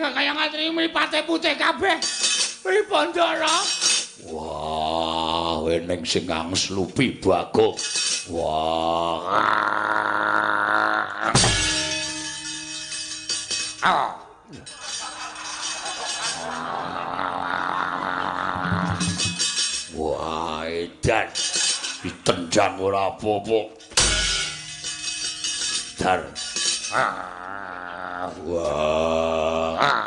kok kaya ngatri mripate putih kabeh. Pripun, Ndara? Wah, eneng sing angslupi Bagong. Wah. Ah. Wah, edan. Ditendang ora apa-apa. Dar. Ah, wah. Ah.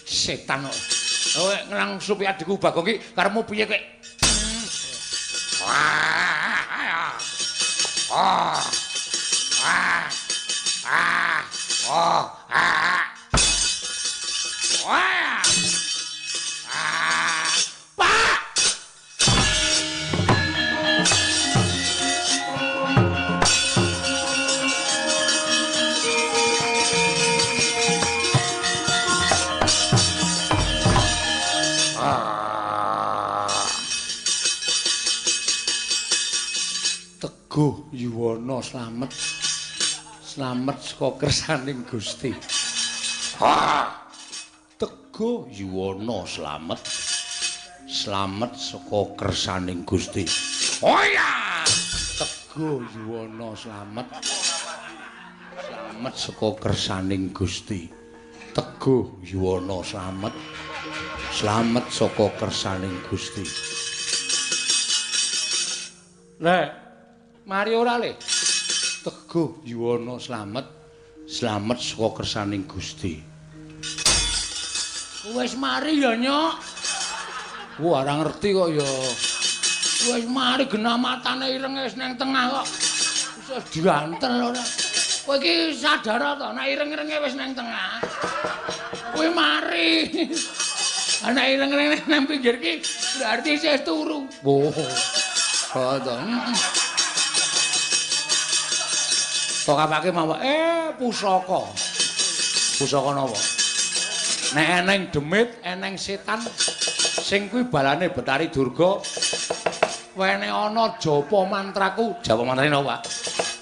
Setan kok. Oh, nglangsupi adikku Bagong iki karepmu piye kowe? Ah. Ah. Ah. Ah. Oh. Ah. Wah. Ah. Pak. Teguh Yuwana slamet. Slamet saka kersaning Gusti. Ha. Teguh Yuwana slamet. Slamet saka kersaning Gusti. Oh iya. Teguh Yuwana slamet. Slamet saka kersaning Gusti. Teguh Yuwana slamet. Slamet saka kersaning Gusti. Lek, mari ora le? Teguh Yuwana slamet. Slamet saka kersaning Gusti. Wis mari ya, Nyok. Wah, ora ngerti kok ya. Wis mari genah matane ireng wis nang tengah kok. Wis diantel ora. Kowe iki sadar to nek ireng-irenge wis nang tengah. Kowe mari. Ana ireng-ireng nang pinggir iki berarti isih turu. Oh. Oh to. Tok apake mawon? Pusaka. Pusaka napa? Nek eneng demit, eneng setan sing kuwi balane Betari Durga. Wene ana japa mantraku. Japa mantrane napa, Pak?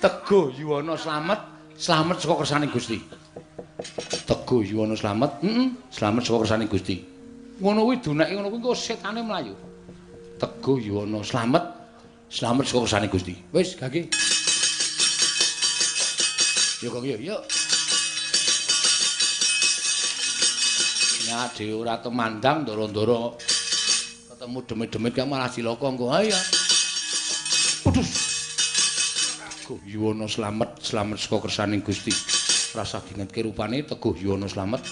Teguh Yuwana slamet, slamet saka kersaning Gusti. Teguh Yuwana slamet, slamet saka kersaning Gusti. Ngono kuwi duneke ngono kuwi engko setane mlayu. Teguh Yuwana slamet, slamet saka kersane Gusti. Wis, gage. Yo kok yo, yo. Nek dhewe ora temandang ndoro-ndoro ketemu demit-demit kan malah cilaka engko. Ayo. Waduh. Teguh Yuwana slamet, slamet saka kersaning Gusti. Rasa dingetke rupane Teguh Yuwana slamet,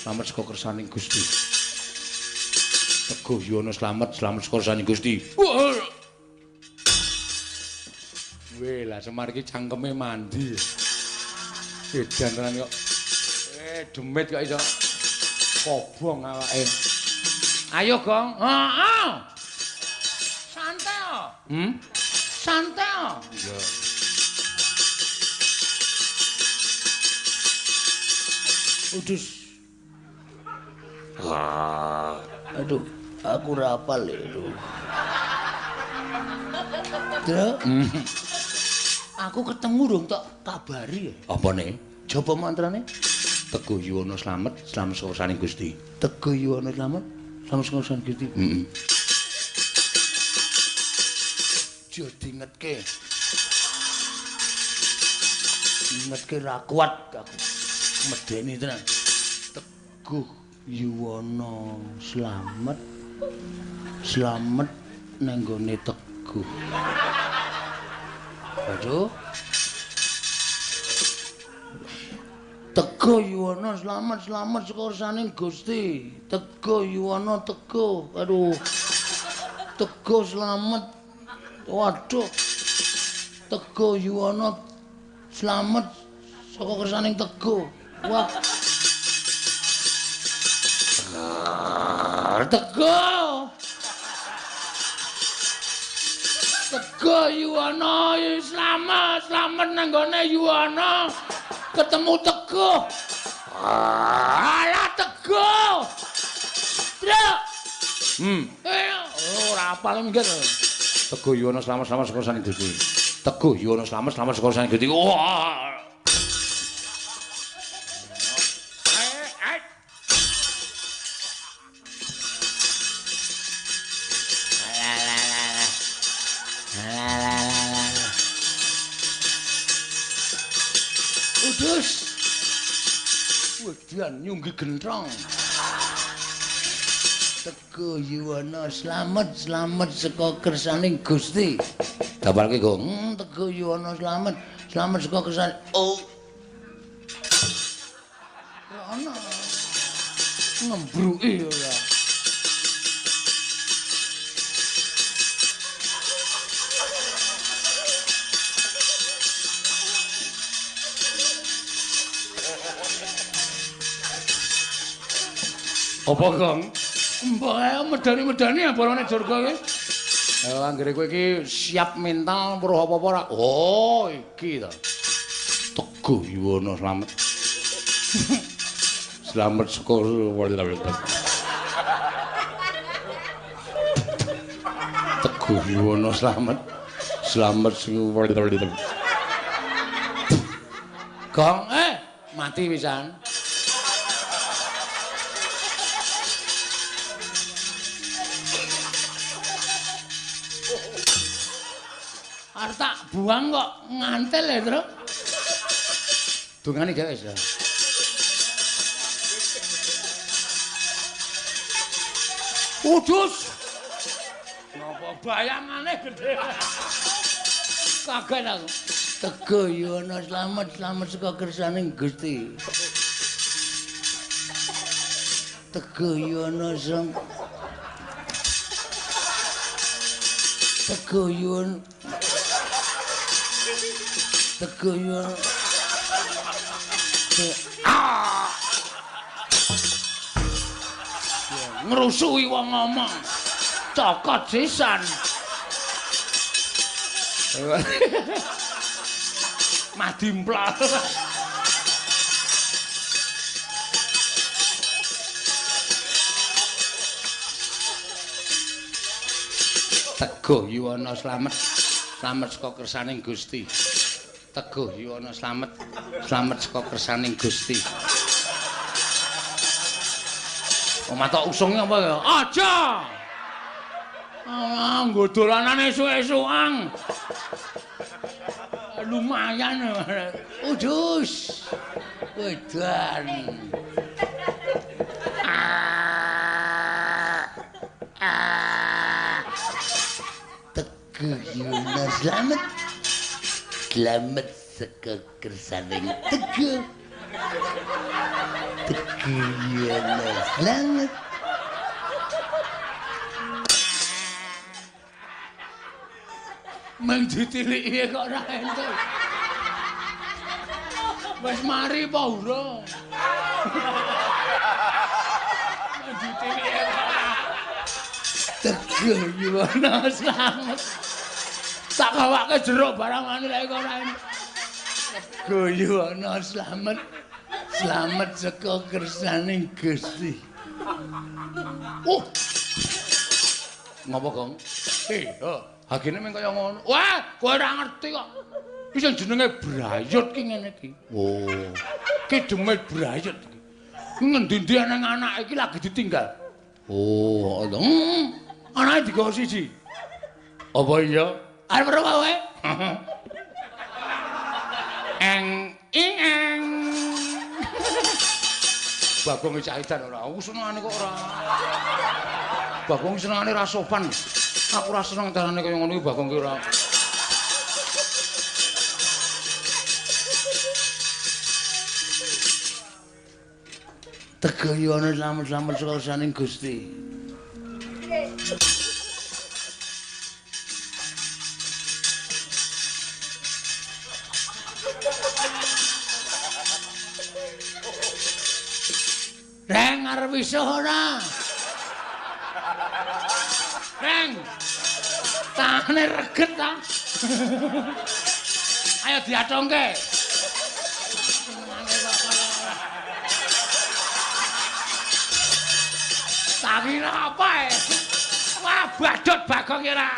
slamet saka kersaning Gusti. Teguh Yuwana slamet, slamet saka kersaning Gusti. Weh, lah Semar iki cangkeme mandi. Edan tenan kok. Demit kok iso kobong awake. Ayo, Gong. Heeh. Santai kok. Santai kok. Iya. Udus. Aduh, aku ora apal lho. Truk. Aku ketemu dong tak kabari ya. Apane? Japa mantrane? Teguh Yuwana slamet, slamet saka kersaning Gusti. Teguh Yuwana slamet, slamet saka kersaning Gusti. Heeh. Aja dingetke. Dingetke ra kuat aku. Medeni tenan. Teguh Yuwana slamet, slamet nang nggone Teguh. Aduh. Teguh Yuwana slamet, slamet saka kersaning Gusti. Teguh Yuwana teguh. Aduh. Teguh slamet. Waduh. Teguh Yuwana slamet saka kersaning Teguh. Wah. Teguh. Teguh Yuwana slamet, slamet nang nggone Yuwana. Ketemu Teguh. Alah Teguh. Truk. Ora apal minggir. Teguh Yuwana slamet, slamet saka kersaning Gusti. Teguh Yuwana slamet, slamet saka kersane Gusti. Wah. Udus. Wedian nyunggi gentrong. Teguh Yuwana slamet, slamet saka kersaning Gusti. Daparke, Gong. Teguh Yuwana slamet, slamet saka kersane. Oh. Ora ana. Ngembruki ora. Apa, Gong? Mbok ae medani-medani abarane Durga iki. Anggere kowe iki siap mental weruh apa-apa ora? Oh, iki ta. Teguh Yuwana slamet. Slamet saka Teguh Yuwana slamet. Slamet sing Gong, mati pisan. Arep tak buang kok ngantel ya, Tru. Dungane gawe wis. Udus. Napa bayangane gedhe. Kaget aku. Teguh Yuwana slamet, slamet saka kersaning Gusti. Teguh Yuwana slamet. Teguh Yuwana. Teguh Yuwana. Ah! Ngrusuhi wong ngomong. Cokot sisan. Madimpla. Teguh Yuwana slamet, slamet saka kersaning Gusti. Teguh Yuwana slamet, slamet saka kersaning Gusti. Omah tok usunge apa ya? Aja. Ah, nggo dolanane esuk-esukan. Lumayan. Udus. Wedan. Teguh Yuwana slamet. Slamet saka kersaning Teguh. Teguh Yuwana slamet. Meng ditiliki kok ora entuk. Wis mari apa urung? Meng ditiliki kok ora. Teguh Yuwana slamet. Tak gawake jeruk barang anu lek kok ora entuk. Teguh Yuwana slamet. Slamet saka kersaning Gusti. Oh. Ngopo, Gong? Hagene mung kaya ngono. Wah, kowe ora ngerti kok. Iki sing jenenge brayut ki ngene iki. Oh. Ki demit brayut iki. Ngendi-endi nang anake iki lagi ditinggal. Oh, anake digawa siji. Apa iya? Arep weruh kowe? Eng ing eng. Bagong cahidan ora. Aku senengane kok ora. Bagong senengane ra sopan. Aku ora seneng carane kaya ngono iki Bagong ki ora. Teguh Yuwana slamet, slamet saka kersaning Gusti. Reng arep wisuh ora? Reng. Tangane reget ta. Ayo diatongke. Tak kira apa e? Wah, badut Bagong ki ora.